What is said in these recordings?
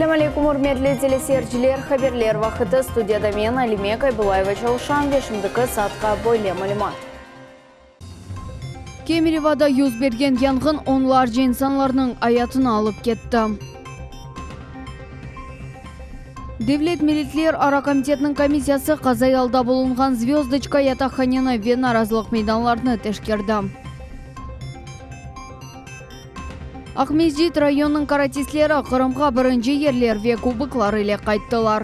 Selâm aleyküm, ürmetli teleseyirciler! Haberler vaqıtı, studiyada men, Alime Kaybulayeva çalışam ve şimdiki saatqa böyle malümat. Kemerovoda yüz bergen yanğın onlarca insanlarnıñ ayatını alıp ketti. Devlet milletler ara komitetiniñ komissiyası qazaiy alda bulunğan Zvezdoçka yataqhaneni ve narazılıq meydanlarını teşkerdi. Aqmescit rayonınıñ karatistleri Qırımğa birinci yerler ve kuboklar ile qayttılar.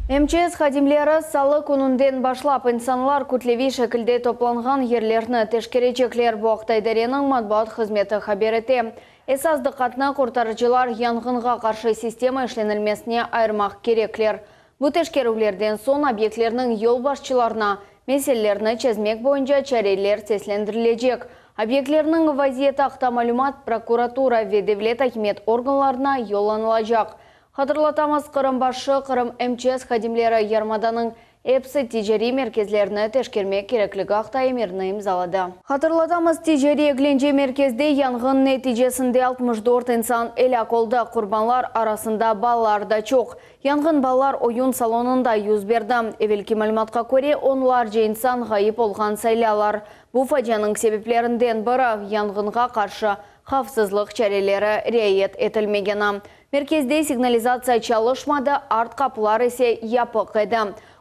MÇS hadimleri salı kününden başlap insanlar kütleviy şekilde toplanğan yerlerni teşkerecekler. Bu aqta idareniñ matbuat hızmeti haber ete. Esas diqqatnı qurtarıcılar yanğınğa qarşı sistema işlenilmesine ayırmaq kerekler. Bu teşkerüvlerden soñ obyektlerniñ yolbaşçılarına meselelerni çezmek boyunca çareler seslendirilecek. Obyektlerniñ vaziyeti aqta malümat prokuratura ve devlet akimiyet organlarına yollanılacaq. Hatırlatamız, Qırım başı, Qırım MÇS hadimleri yarımadanıñ episi ticariy merkezlerini teşkermek kerekligi aqta emirni imzaladı. Hatırlatamız, ticariy-eglence merkezde yanğın neticesinde 64 insan elâk oldı, qurbanlar arasında balalar da çoq. Yanğın balalar oyun salonında yüz berdi. Evelki malümatqa köre, onlarca insan ğayıp olğan sayılalar. Bu facianıñ sebeplerinden biri, yanğınğa qarşı havfsızlıq çareleri riayet etilmegeni. Merkezde signalizatsiya çalışmadı, art qapılar ise yapıq edi.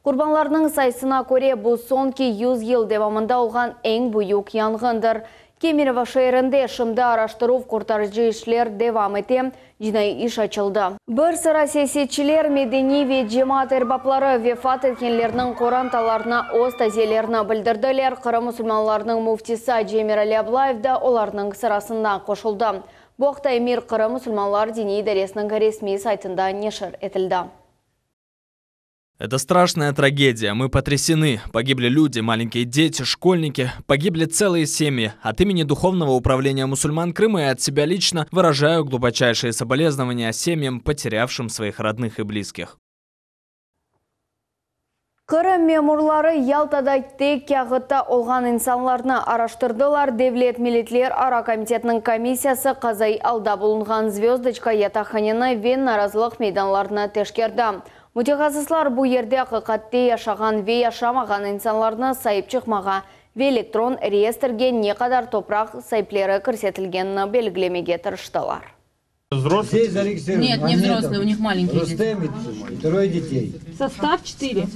Qurbanlarnıñ sayısına köre, bu soñki 100 yıl devamında olğan eñ büyük yanğındır. Kemerovo şeerinde şimdi araştıruv-qurtarıcı işler devam ete, cinaiy iş açıldı. Bir sıra siyasetçiler, medeniy ve cemaat erbapları vefat etkenlerniñ qorantalarına öz taziyelerini bildirdiler. Qırım musulmanlarınıñ müftisi acı Emirali Ablayev da olarnıñ sırasına qoşuldı. Bu aqta emir Qırım musulmanlar diniy idaresiniñ resmiy saytında neşir etildi. Это страшная трагедия. Мы потрясены. Погибли люди, маленькие дети, школьники. Погибли целые семьи. От имени Духовного управления мусульман Крыма и от себя лично выражаю глубочайшие соболезнования семьям, потерявшим своих родных и близких. Qırım memurları Yaltada tek kâğıtta olğan insanlarnı araştırdılar. Devlet milletler ara komitetiniñ komissiyası qazaiy alda bulunğan Zvezdoçka yataqhaneni ve narazılıq meydanlarını teşkerdi. Mütehassıslar bu yerde aqiqatte yaşağan ve yaşamağan insanlarnı sayıp çıqmağa ve elektron reyestrge ne qadar topraq saipleri kirsetilgenini belgilemege tırıştılar. Взрослые? Здесь зарегистрированы. Нет, не взрослые, у них маленькие дети. Рустем и трое детей. Состав 4.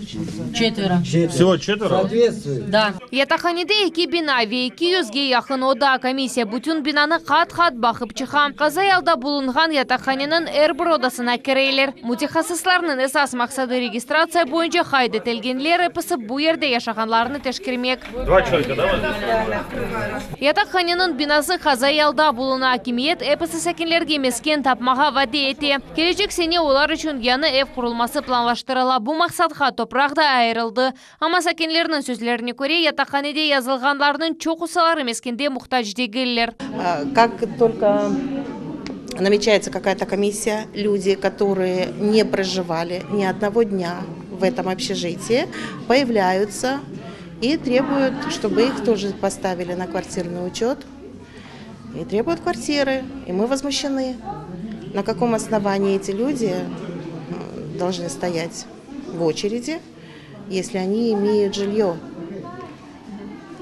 Четверо. Четверо. Всего четверо? Соответствует. Да. Yataqhanede eki bina ve 200ge yaqın oda. Komissiya bütün binanı qat-qat baqıp çıqa. Qazaiy alda bulunğan yataqhaneniñ er bir odasına kireler. Mütehassıslarnıñ esas maqsadı registratsiya boyunca qayd etilgenler episi bu yerde yaşağanlarını teşkermek. Два человека, да, вот здесь? Yataqhaneniñ binası qazaiy alda buluna. Akimiyet episi sakinlerge mesken tapmağa vade ete. Kelecek sene olar içün yañı ev qurulması planlaştırıla. Bu maqsatqa topraq da ayırıldı. Amma sakinlerniñ sözlerine köre, yataqhanede yazılğanlarnıñ çoqusıları meskenge muhtac degiller. Как только намечается какая-то комиссия, люди, которые не проживали ни одного дня в этом общежитии, появляются и требуют, чтобы их тоже поставили на квартирный учет. И требуют квартиры, и мы возмущены. На каком основании эти люди должны стоять в очереди, если они имеют жилье?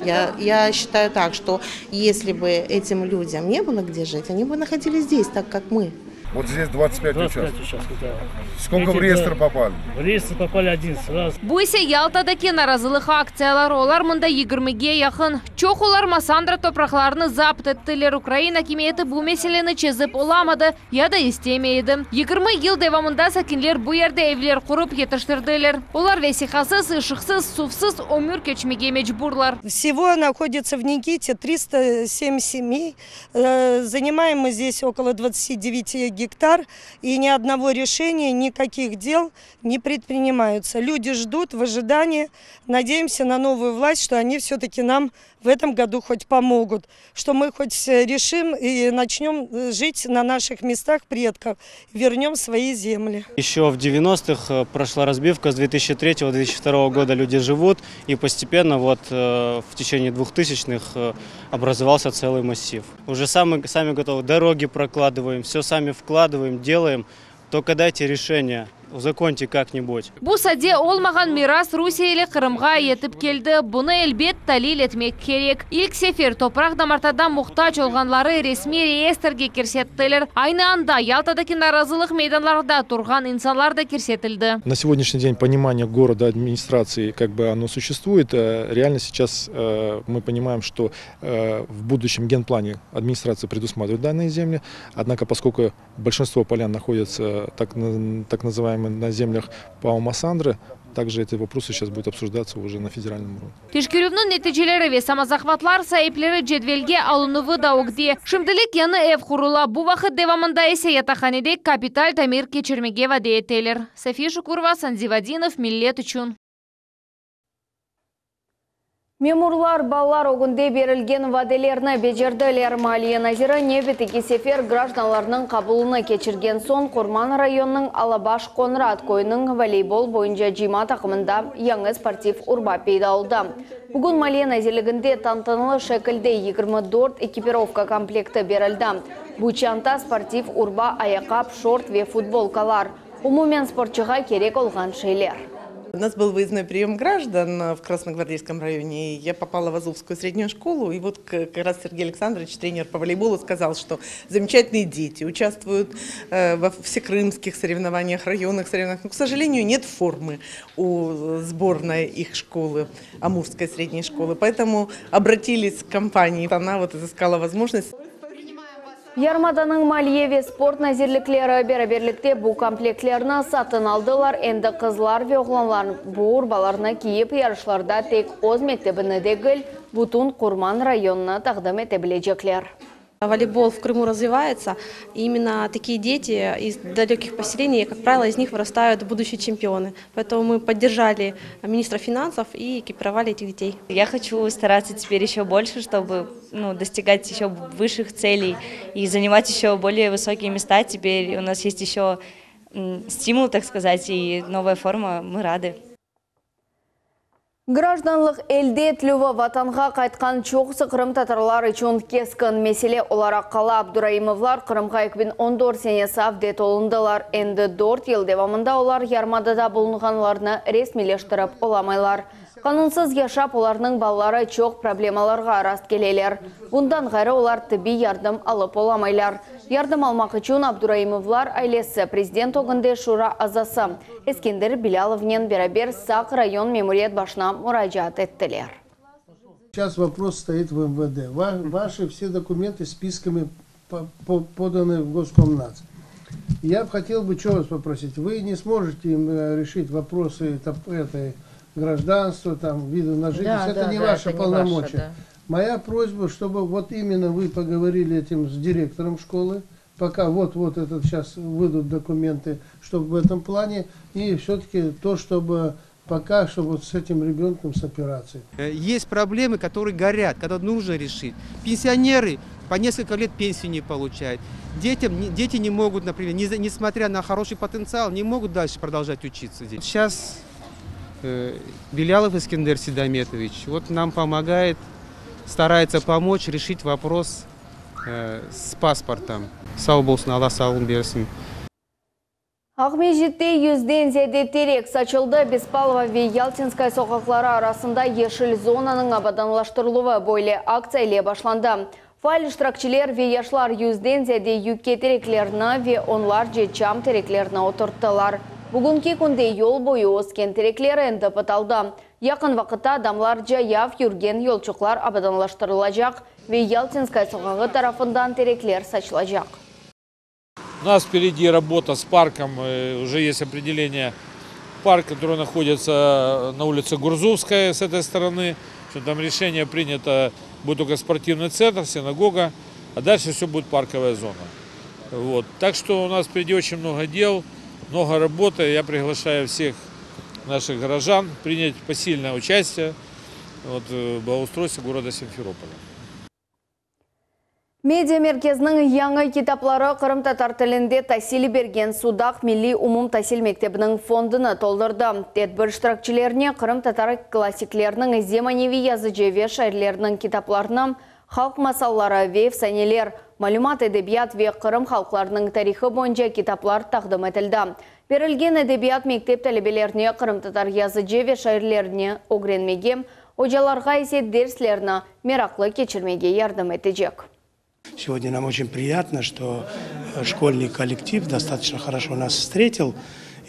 Я считаю так, что если бы этим людям не было где жить, они бы находились здесь, так как мы. Вот здесь 25 25 участков. участков, да. Сколько в Эти, реестр да, попали? В реестр попали 11 раз. Bu ise Yaltadaki narazılıq aktsiyaları. Olar mında 20ge yaqın. Çoq olar Massandra topraqlarını zapt ettiler. Ukraina akimiyeti bu meseleni çezip olamadı ya da istemedi. 20 yıl devamında sakinler bu yerde evler qurıp yetiştirdiler. Olar vesiqasız, ışıqsız, suvsız ömür keçmege mecburlar. Всего находится в Никите 307 семей. Занимаем мы здесь около 29 гектар. И ни одного решения, никаких дел не предпринимаются. Люди ждут в ожидании. Надеемся на новую власть, что они все-таки нам в этом году хоть помогут, что мы хоть решим и начнем жить на наших местах предков, вернем свои земли. Еще в 90-х прошла разбивка, с 2003-2002 года люди живут, и постепенно вот в течение 2000-х образовался целый массив. Уже сами, сами готовы, дороги прокладываем, все сами вкладываем, делаем, только дайте решение, узаконьте как-нибудь. Bu sade olmağan miras Rusiye ile Qırımğa yetip keldi. Bunı elbet talil etmek kerek. İlk sefer topraq damartıdan muhtac olğanları resmiy reyestrge kirsettiler. Aynı anda Yaltadaki narazılıq meydanlarda turğan insanlar da kirsetildi. На сегодняшний день понимание города администрации, как бы оно существует. Реально сейчас мы понимаем, что в будущем генплане администрация предусматривает данные земли. Однако, поскольку большинство полян находятся так, так называемые на землях ПАО «Массандры», также эти вопросы сейчас будут обсуждаться уже на федеральном уровне. Teşkerüvniñ neticeleri ve samozahvatlar saipleri cedvelge alınuvı da ögde. Şimdilik yañı ev qurula. Bu vaqıt devamında ise yataqhanede kapital tamir keçirmege vade eteler. София Шукурова, Sanzivadinov, Millet içün. Memurlar balalar ögünde berilgen vadelerni becerdiler. Maliye naziri nevbetteki sefer grajdanlarnıñ qabulını keçirgen soñ Qurman rayonınıñ Alabaş Qoñrat köyüniñ voleybol boyunca cıyma taqımında yañı sportiv urba peyda oldı. Bugün Maliye nazirliginde tantanalı şekilde 24 ekipirovka komplekti berildi. Bu çanta sportiv urba, ayaqqap, şort ve futbolkalar. Umumen sportçığa kerek olğan şeyler. У нас был выездной прием граждан в Красногвардейском районе. И я попала в Азовскую среднюю школу, и вот как раз Сергей Александрович, тренер по волейболу, сказал, что замечательные дети участвуют во всекрымских соревнованиях, районных соревнованиях. Но, к сожалению, нет формы у сборной их школы, Амурской средней школы. Поэтому обратились к компании. Она вот изыскала возможность. Yarımadanıñ maliye ve sport nazirlikleri beraberlikte bu komplektlerni satın aldılar. Endi qızlar ve oğlanlar bu urbalarnı kiyip yarışlarda tek öz mektebini degil, bütün Qurman rayonını taqdim ete bilecekler. Волейбол в Крыму развивается. И именно такие дети из далеких поселений, как правило, из них вырастают будущие чемпионы. Поэтому мы поддержали министра финансов и экипировали этих детей. Я хочу стараться теперь еще больше, чтобы ну, достигать еще высших целей и занимать еще более высокие места. Теперь у нас есть еще стимул, так сказать, и новая форма. Мы рады. Grajdanlıq elde etilüvi vatanğa qaytqan çoqusı qırımtatarlar içün keskin mesele olaraq qala. Abduraimovlar Qırımğa 2014 senesi avdet olundılar. Endi 4 yıl devamında olar yarımadada bulunğanlarını resmiyleştirip olamaylar. Qanunsız yaşap olarnıñ balaları çoq problemalarğa rast keleler. Bundan ğayrı olar tibbiy yardım alıp olamaylar. Yardım almaq içün Abduraimovlar ailesi prezident ögünde şura azası Eskender Bilâlovnen beraber Saq rayon memuriyet başına muracaat ettiler. Сейчас вопрос стоит в МВД. Ваши все документы списками поданы в Госкомнац. Я бы хотел бы что вас попросить. Вы не сможете им решить вопросы этой гражданства, там, вида на жительство. Это не ваше это не полномочия. ваше, да. Моя просьба, чтобы вот именно вы поговорили этим с директором школы, пока вот-вот этот сейчас выйдут документы, чтобы в этом плане, и все-таки то, чтобы пока, чтобы вот с этим ребенком с операцией. Есть проблемы, которые горят, когда нужно решить. Пенсионеры по несколько лет пенсию не получают. Детям, дети не могут, например, несмотря на хороший потенциал, не могут дальше продолжать учиться. Сейчас Белялов Искендер Седометович вот нам помогает, старается помочь решить вопрос с паспортом. Sağ olsun, Alla sağlıq bersin. Aqmescitte yüzden ziyade terek saçıldı. Bespalova ve Yaltinskaya soqaqları arasında yeşil zonanıñ abadanlaştırıluvı böyle aktsiya ile başlandı. Faal iştirakçiler ve yaşlar yüzden ziyade yükke tereklerini ve onlarca çam tereklerini oturttılar. Bugünki künde yol boyu ösken terekler endi pıtaldı. Yaqın vaqıtta adamlar cayav yürgen yolçuqlar abadanlaştırılacaq ve Yaltinskaya soqağı tarafından terekler saçılacaq. У нас впереди работа с парком, уже есть определение парк, который находится на улице Гурзуфская с этой стороны. Что там решение принято, будет только спортивный центр, синагога, а дальше все будет парковая зона. Вот. Так что у нас впереди очень много дел, много работы. Я приглашаю всех наших горожан принять посильное участие. вот, благоустройстве города Симферополя. Media merkeziniñ yañı kitapları qırımtatar tilinde tasil bergen Sudaq milliy umumtasil mektebiniñ fondunı toldurdı. Tedbir iştirakçilerine qırımtatar klassikleriniñ, zemaneviy yazıcı ve şairleriniñ kitaplarını, halq masalları ve efsaneler, malümat edebiyat ve Qırım halqlarınıñ tarihı boyunca kitaplar taqdim etildi. Berilgen edebiyat mektep talebelerine qırımtatar yazıcı ve şairlerini ögrenmege, ocalarğa ise derslerni meraqlı keçirmege yardım etecek. Сегодня нам очень приятно, что э, школьный коллектив достаточно хорошо нас встретил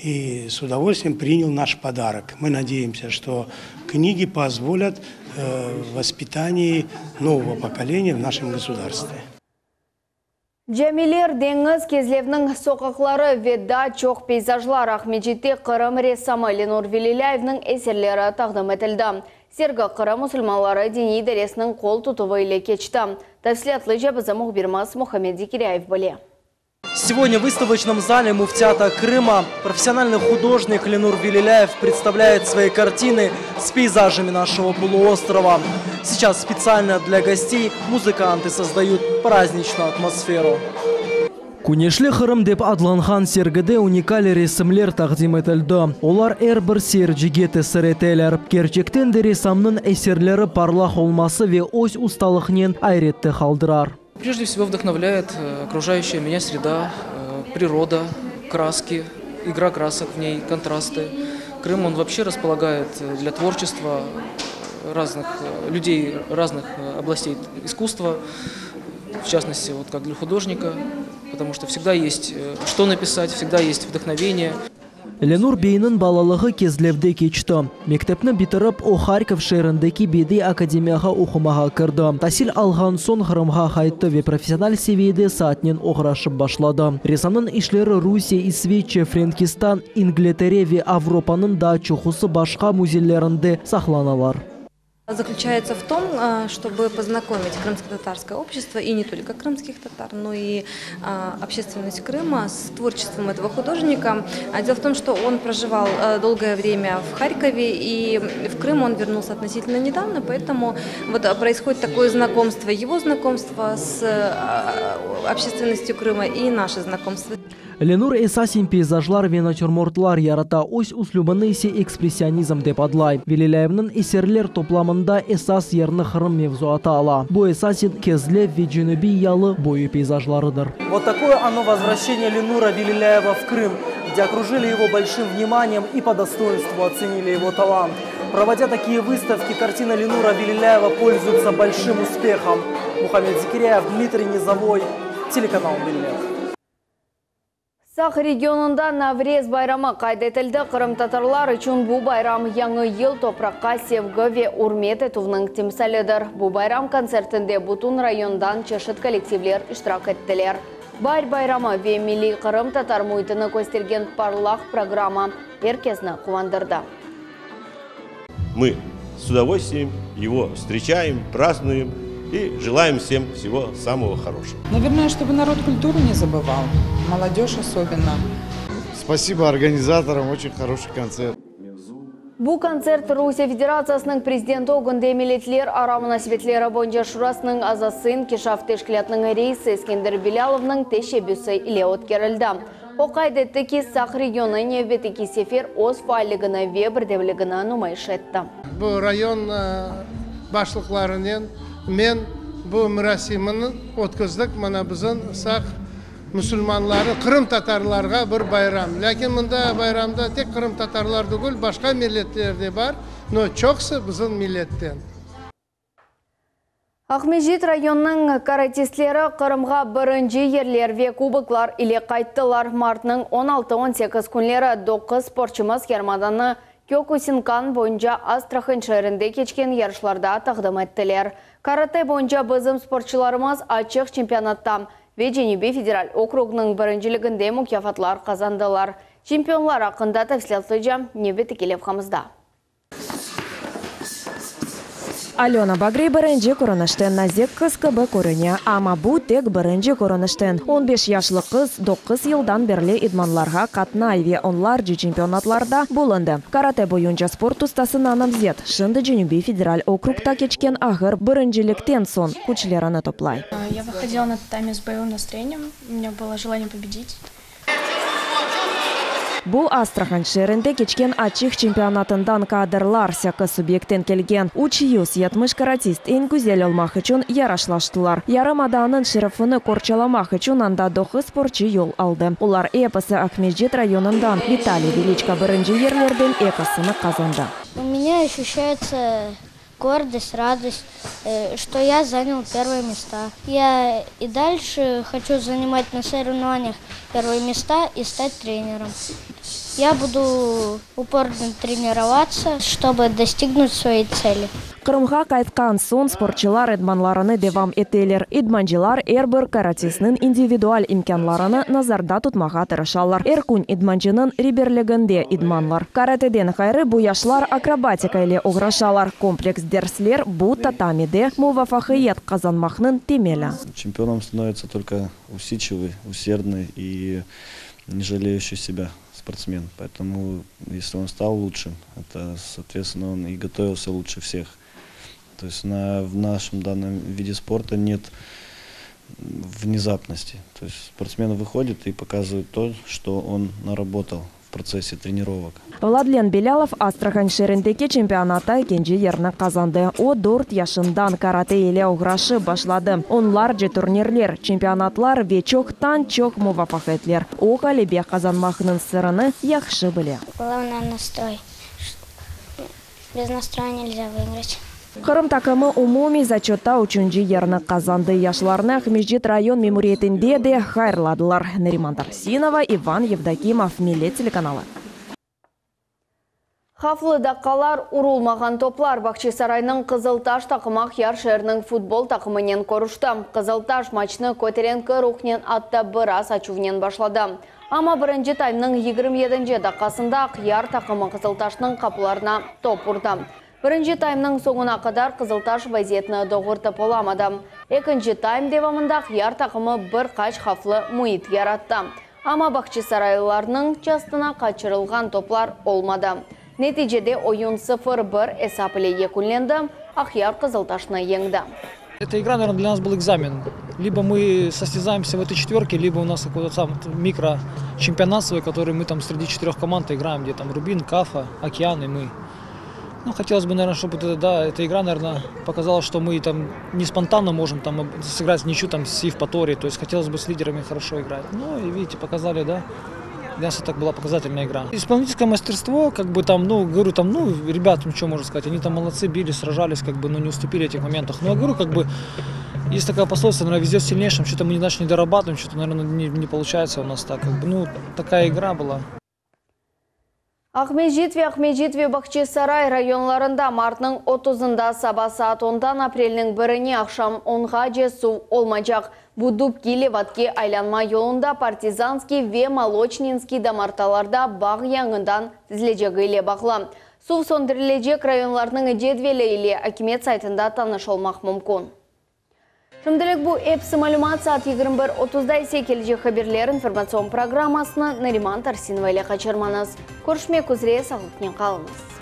и с удовольствием принял наш подарок. Мы надеемся, что книги позволят э, в воспитании нового поколения в нашем государстве. Camiler, deñiz, Kezlevniñ soqaqları ve daa çoq peyzajlar Aqmescitte Qırım ressamı Lenur Velilâyevniñ eserleri taqdim etildi. Sergi Qırım musulmanları diniy idaresiniñ qol tutuvı ile keçti. Tafsilâtlıca bizim mühbirimiz Muhammed Zekiryayev bile. Сегодня в выставочном зале Муфтията Крыма профессиональный художник Ленур Велиляев представляет свои картины с пейзажами нашего полуострова. Сейчас специально для гостей музыканты создают праздничную атмосферу. Küneşli Qırım dep adlanğan sergide unikal resimler taqdim etildi. Olar er bir seyircige tesir eteler. Kerçekten de ressamnıñ eserleri parlaq olması ve öz ustalıqnen ayrette qaldırar. Прежде всего вдохновляет э, окружающая меня среда, э, природа, краски, игра красок в ней, контрасты. Крым, он вообще располагает э, для творчества разных людей разных областей искусства, в частности, вот как для художника, потому что всегда есть что написать, всегда есть вдохновение. Lenur beyniñ balalığı Kezlevde keçti. Mektepni bitirip, o Harkov şeerindeki Bediy akademiyağa oqumağa kirdi. Tasil alğan soñ Qırımğa qayttı ve professional seviyede sanatnen oğraşıp başladı. Ressamnıñ işleri Rusiye, İsveçiya, Frenkistan, İngiltere ve Avropanıñ daa çoqusı başqa müzeylerinde saqlanalar. Заключается в том, чтобы познакомить крымско-татарское общество, и не только крымских татар, но и общественность Крыма с творчеством этого художника. Дело в том, что он проживал долгое время в Харькове, и в Крым он вернулся относительно недавно, поэтому вот происходит такое знакомство, его знакомство с общественностью Крыма и наше знакомство. Lenur esasen peyzajlar ve natürmortlar yarata, öz üslübini ise ekspressionizm dep adlay. Velilâyevniñ eserler toplamında esas yerni Qırım mevzuatı ala. Bu esasen Kezlev ve Cenübiy yalı boyu peyzajlarıdır. Вот такое оно возвращение Ленура Велиляева в Крым, где окружили его большим вниманием и по достоинству оценили его талант. Проводя такие выставки, картины Ленура Велиляева пользуются большим успехом. Мухаммед Зикиряев, Дмитрий Низовой, телеканал Миллет. Saq regionında Navrez bayramı qayd etildi. Qırımtatarlar içün bu bayram yañı yıl topraqqa sevgi ve ürmet etüvniñ timsalidir. Bu bayram kontsertinde bütün rayondan çeşit kollektivler iştirak ettiler. Baar bayramı ve milliy qırımtatar müitini köstergen parlaq programma er kesni quvandırdı. Мы с удовольствием его встречаем, празднуем и желаем всем всего самого хорошего. Наверное, чтобы народ культуру не забывал, молодежь особенно. Спасибо организаторам, очень хороший концерт. Bu kontsert Rusiye Federatsiyasınıñ prezidenti ögünde milletlerara munasebetleri boyunca şurasınıñ azası İnkişaf teşkilâtınıñ reisi Eskender Bilâlovnıñ teşebbüsi ile ötkerildi. O qayd etti ki, Saq regionı nevbetteki sefer öz faalligini ve birdemligini numayış etti. Bu rayon başlıqlarınen men bu merasimini ötkizdik, mına bizim Saq musulmanları, qırımtatarlarğa bir bayram. Lâkin mında bayramda tek qırımtatarlar degil, başqa milletler de bar, no çoqusı bizim milletten. Aqmescit rayonınıñ karatistleri Qırımğa birinci yerler ve kuboklar ile qayttılar. Martnıñ 16-18 künleri 9 sportçumız yarımadanı Kyokusinkan boyunca Astrahan şeerinde keçken yarışlarda taqdim ettiler. Karate boyunca bizim sportçularımız açıq çempionatta ve Cenübiy federal okrugınıñ birinciliginde mukâfatlar qazandılar. Çempionlar aqqında tafsilâtlıca nevbetteki levhamızda. Alöna Bagriy birinci körünişten nazik qız kibi körüne, amma bu tek birinci körünişten. On beş yaşlı qız doquz yıldan berli idmanlarğa qatnay ve onlarca çempionatlarda bulundı. Karate boyunca sport ustasına namzet, şimdi Cenübiy federal okrugta keçken ağır birincilikten soñ küçlerini toplay. Ya vıhodila na tatami s boevım nastroyeniyem, u menya bylo jelaniye pobedit. Bu Astrahan şeerinde keçken açıq çempionatından kadrlar, sekiz subyektten kelgen 370 karatist eñ güzel olmaq içün yarışlaştılar. Yarımadanıñ şerefini qorçalamaq içün anda doquz sportçı yol aldı. Olar episi Aqmescit rayonından, Vitaliy Veliçko birinci yerlerden ekisini qazandı. U menya oşuşayutsa Гордость, радость, что я занял первые места. Я и дальше хочу занимать на соревнованиях первые места и стать тренером. Я буду упорно тренироваться, чтобы достигнуть своей цели. Qırımğa qaytqan soñ sportçılar idmanlarını devam eteler. İdmancılar er bir karatistniñ individual imkânlarını nazarda tutmağa tırışalar. Er kün idmancınıñ reberliginde idmanlar. Karateden ğayrı bu yaşlar akrobatika ile oğraşalar. Kompleks dersler bu tatamide muvafaqiyet qazanmaqnıñ temeli. Чемпионом становится только усидчивый, усердный и не жалеющий себя спортсмен. Поэтому, если он стал лучшим, это, соответственно, он и готовился лучше всех. То есть на, в нашем данном виде спорта нет внезапности. То есть спортсмен выходит и показывает то, что он наработал в процессе тренировок. Vladlen Belâlov Astrahan şeerindeki çempionatta ekinci yerni qazandı. O, dört yaşından karate ile oğraşıp başladı. Onlarca turnirler, çempionatlar ve çoqtan-çoq muvafaqiyetler. O, ğalebe qazanmaqnıñ sırını yahşı bile. Главное настрой. Без настроя нельзя выиграть. Qırım taqımı umumiy zaçötta üçünci yerni qazandı. Yaşlarnı Aqmescit rayon memuriyetinde de hayırladılar. Nariman Tarsinova, İvan Yevdokimov, Millet telekanalı. Havflı daqqalar, urulmağan toplar. Bağçasaraynıñ Qızıltaş taqımı Aqyar şeeriniñ futbol taqımınen körüşti. Qızıltaş maçnı köterinki ruhnen, atta biraz açuvnen başladı. Amma birinci taymnıñ 27 daqqasında Aqyar taqımı Qızıltaşnıñ qapularına top urdı. Birinci taymnıñ soñuna qadar Qızıltaş vaziyetni doğurtıp olamadı. Ekinci taym devamında Aqyar taqımı bir qaç havflı müit yarattı. Amma bağçasaraylılarnıñ çastına qaçırılğan toplar olmadı. Neticede oyun 0-1 esap ile yekünlendi, Aqyar Qızıltaşnı yeñdi. Эта игра, наверное, для нас был экзамен. Либо мы состязаемся в этой четверке, либо у нас какой-то там микрочемпионат свой, который мы там среди четырех команд играем, где там Рубин, Кафа, Океан и мы. Ну, хотелось бы, наверное, чтобы это, да, эта игра, наверное, показала, что мы там не спонтанно можем там сыграть ничью там с Евпаторией, то есть хотелось бы с лидерами хорошо играть. Ну, и видите, показали, да, для нас это была показательная игра. Исполнительское мастерство, как бы там, ну, говорю, там, ну, ребят, ну, что можно сказать, они там молодцы, били, сражались, как бы, ну, не уступили этих моментах. Но я говорю, как бы, есть такая пословица, наверное, везет сильнейшим, что-то мы, значит, не дорабатываем, что-то, наверное, не, не получается у нас так, как бы, ну, такая игра была. Aqmescit ve Aqmescit ve Bağçasaray rayonlarında martnıñ 30-ında saba saat 10-dan aprelniñ birine aqşam 10-ğace suv olmaycaq. Bu Dubki Levadki aylanma yolunda Partizanskiy ve Moloçninskiy damartalarda bağ yañıdan tizilecegi ile bağlı. Suv söndürilecek rayonlarnıñ cedveli ile akimiyet saytında tanış olmaq mümkün. Şimdilik bu episi malümat saat 21.30-da ise kelecek haberler informatsion programmasını Nariman Tarsinova ile qaçırmañız. Körüşmek üzre sağlıqnen qalıñız.